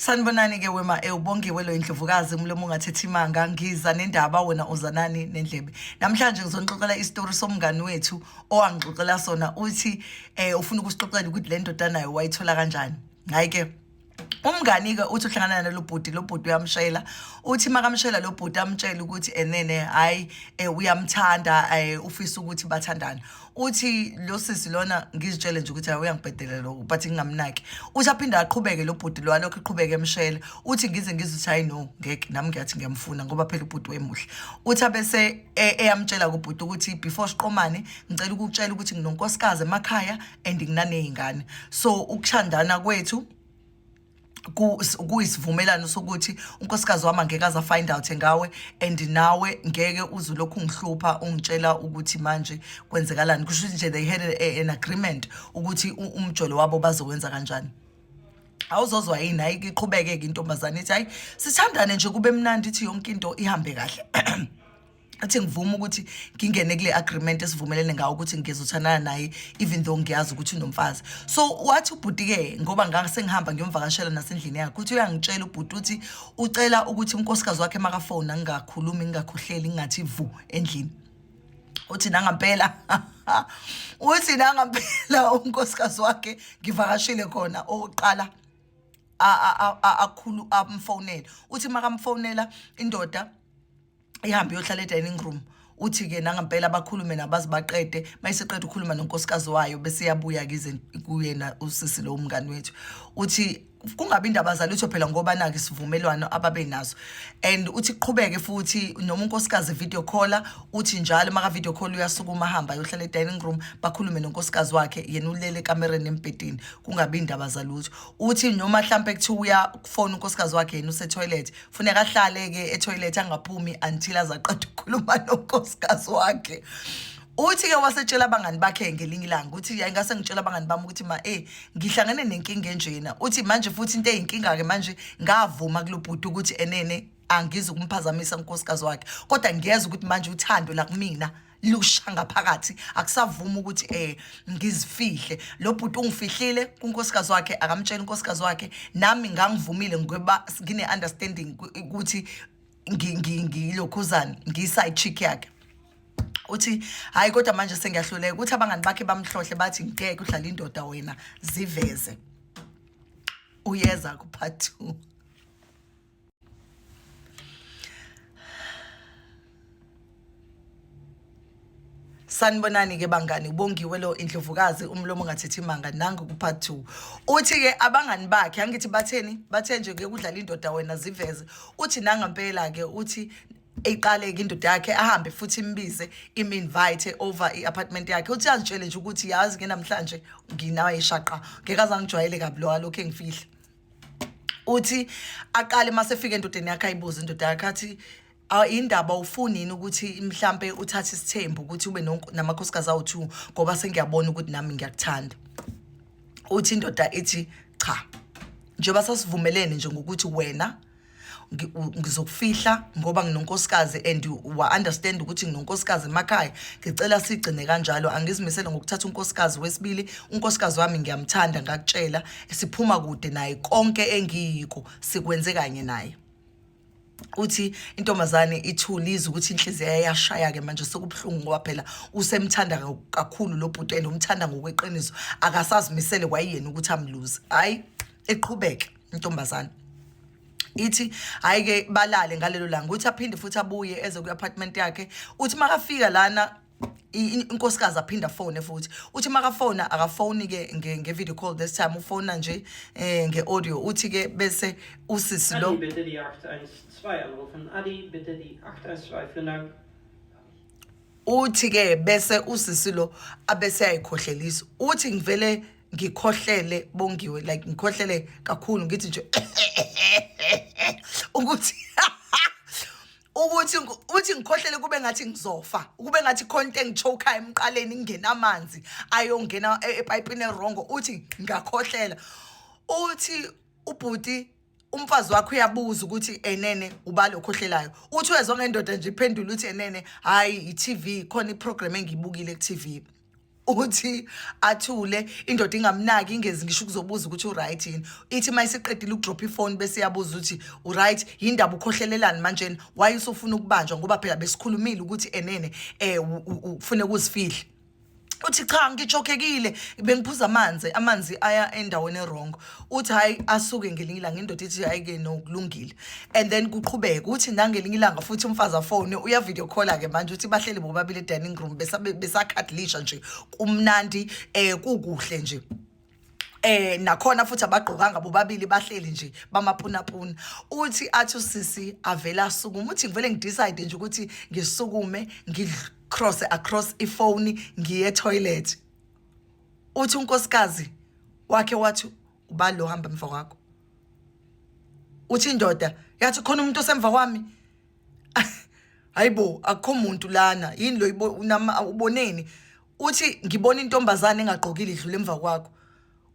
Sanibonani ke wema ewubongiwe lo indlovukazi umlomo ungathethi imanga ngiza nendaba wena uzanani nendlebe. Namhlanje ngizonixoxela isitori somngani wethu owangixoxela sona uthi ufuna ukusixoxela ukuthi le ndoda nayo wayithola kanjani. Hayi ke umngani ke uthi uhlangana nalo bhuti, lo bhuti uyamshela, uthi makamshela lo bhuti amtshela ukuthi enene hayi uyamthanda, ufisa ukuthi bathandane. Uthi lo sisi lona ngizitshele nje ukuthi hayi uyangibhedela lo, but ngingamnaki. Uthi aphinde aqhubeke lo bhuti lo, alokhu eqhubeke emshela. Uthi ngize ngizwe ukuthi hayi no, ngeke nami ngiyathi ngiyamfuna ngoba phela ubhuti wemuhle. Uthi abese eyamtshela kubhuti ukuthi before siqomane ngicela ukukutshela ukuthi nginonkosikazi emakhaya and nginaney'ngane, so ukuthandana kwethu kuyisivumelano sokuthi unkosikazi wami angeke aze find out ngawe and nawe ngeke uze ulokhu ungihlupha ungitshela ukuthi manje kwenzekalani. Kusho ukuthi nje they had an agreement ukuthi umjolo wabo bazowenza kanjani. Awuzozwa yini? Hayi iqhubeke-ke intombazane ithi hayi sithandane nje kube mnandi, ithi yonke into ihambe kahle. Athi ngivuma ukuthi ngingene kule agreement esivumelene ngawo ukuthi ngizothandana naye even though ngiyazi ukuthi unomfazi. So wathi ubhuti-ke ngoba ngase ngihamba ngiyomvakashela nasendlini yakhe, uthi uyangitshela ubhuti uthi ucela ukuthi unkosikazi wakhe makafona ngingakhulumi, ngingakhohleli, ngingathi vu endlini. Uthi nangampela, uthi nangampela unkosikazi wakhe ngivakashile khona okokuqala akhulu amfonele. Uthi makamfonela indoda ihambe iyohlala e-dining room. Uthi-ke nangampela bakhulume nabazi baqede, mayiseqeda ukukhuluma nonkosikazi wayo bese iyabuya-ke ize kuyena usisi lo mngani wethu. Uthi kungabi indaba zalutho phela ngoba naki isivumelwano ababenaso. And uthi kuqhubeke futhi noma unkosikazi video caller, uthi njalo maka video call uyasukuma ahamba ayohlala e-dining room bakhulume nonkosikazi wakhe, yena ulele ekamereni embhedeni, kungabi indaba zalutho. Uthi noma hlampe kuthiwa uyafona unkosikazi wakhe yena use-toilet, funeka ahlale-ke e-toilet angaphumi until aze aqede ukukhuluma nonkosikazi wakhe. Uthi-ke wasetshela abangani bakhe ngelinye ilanga, uthi hayi ngase ngitshela abangani bami ukuthi ma ngihlangene nenkinga enjena. Uthi manje futhi into eyinkinga-ke manje ngavuma kulo bhuti ukuthi enene angizukumphazamisa unkosikazi wakhe, kodwa ngiyeza ukuthi manje uthando la kumina lusha ngaphakathi, akusavumi ukuthi ngizifihle. Lo bhuti ungifihlile kunkosikazi wakhe, akamtshela unkosikazi wakhe, nami ngangivumile ngoba ngine-understanding ukuthi ngilokhuzane ngiyi-side chick yakhe. Uthi hayi kodwa manje sengiyahluleka. Uthi abangani bakhe bamhlohle bathi ngeke udlale indoda wena, ziveze. Uyeza ku-part 2. Sanibonani ke bangani, ubongiwe lo indlovukazi umlomo ungathethi imanga nangu ku part 2. Uthi ke abangani bakhe angithi batheni, bathe nje ke kudlala indoda wena ziveze. Uthi nangampela ke uthi iqale ke indoda yakhe ahambe futhi imbize im-invite over i-apartment yakhe. Uthi azitshele nje ukuthi yazi ke namhlanje nginayo ishaqa, ngeke azangijwayele kabi lo alokhu engifihla. Uthi aqale masefika endodeni yakhe ayibuze indoda yakhe athi indaba ufuni yini ukuthi mhlambe uthathe isithembu ukuthi ube namakhosikazi awu-2 ngoba sengiyabona ukuthi nami ngiyakuthanda. Uthi indoda ithi cha, njengoba sasivumelene nje ngokuthi wena ngizokufihla ngoba nginonkosikazi and wa understand ukuthi nginonkosikazi emakhaya, ngicela sigcine kanjalo, angizimisele ngokuthatha unkosikazi wesibili, unkosikazi wami ngiyamthanda, ngakutshela siphuma kude naye, konke engiyikho sikwenze kanye naye. Uthi intombazane ithule izwe ukuthi inhliziyo yayashaya-ke manje sekubuhlungu ngoba phela usemthanda kakhulu lo bhuti and umthanda ngokweqiniso, akasazimisele kwayena ukuthi amluze. Hhayi iqhubeke intombazane ithi hhayi ke balale ngalelo langa. Uthi aphinde futhi abuye eze kwi-apartment yakhe. Uthi makafika lana inkosikazi aphinde afone futhi. Uthi makafona akafoni ke nge-video call this time, ufona nje nge-audio. Uthi ke bese usisi lo Adi, bitte die 812 anrufen. Adi, bitte die 812. Vielen Dank. Uthi ke bese usisi lo abese ayikhohlelisa. Uthi ngivele ngikhohlele bongiwe, like ngikhohlele kakhulu, ngithi nje ukuthi uthi ngikhohlele kube ngathi ngizofa, kube ngathi khona into engichokayo emqaleni, ingena amanzi ayongena epayipini erongo. Uthi ngakhohlela. Uthi ubhuti umfazi wakhe uyabuza ukuthi enene ubalo okhohlelayo. Uthi uyezwa ngendoda nje iphendula uthi enene hayi i-TV, khona iprogram engiyibukile ku-TV. Uthi athule, indoda ingamnaki, ingezi ngisho ukuzobuza ukuthi uright yini. Ithi uma isiqedile ukudropha ifoni, bese iyabuza ukuthi uright yindaba, ukhohlelelani manjena, why usufuna ukubanjwa, ngoba phela besikhulumile ukuthi enene ufune ukuzifihla. Uthi cha, ngichokhekile, bengiphuza amanzi, amanzi aya endaweni e-wrong. Uthi hayi, asuke. Ngelinye ilanga indoda ithi hayi-ke, no, kulungile, and then kuqhubeke. Uthi nangelinye ilanga futhi umfazi afone, uya-video call-a-ke manje. Uthi bahleli bobabili e-dining room, besakhadlisha nje, kumnandi, kukuhle nje, nakhona futhi abagqokanga bobabili, bahleli nje bamapunapuna. Uthi athi usisi avela asukuma, uthi ngivele ngidecide nje ukuthi ngisukume, ngicross across ifoni, ngiye toilet. Uthi unkosikazi wakhe wathi, "Ubani lo hamba emva kwakho?" Uthi indoda yathi, "Khona umuntu osemva kwami?" Hayibo, akukho muntu lana, yini lo uboneni? Uthi, "Ngibona intombazane engagqokile idlula emva kwakho."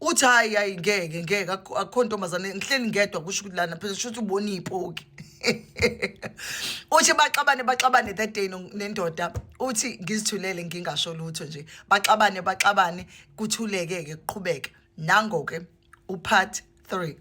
Uthi, "Hayi, hayi, ngeke, ngeke, akukho ntombazane, ngihleli ngedwa." Kusho ukuthi lana phela shuthi ubona ipoki. Uthi baxabane, baxabane that day nendoda. Uthi ngizithulele, ngingasho lutho nje, baxabane, baxabane, kuthuleke ke, kuqhubeke. Nango ke upart 3.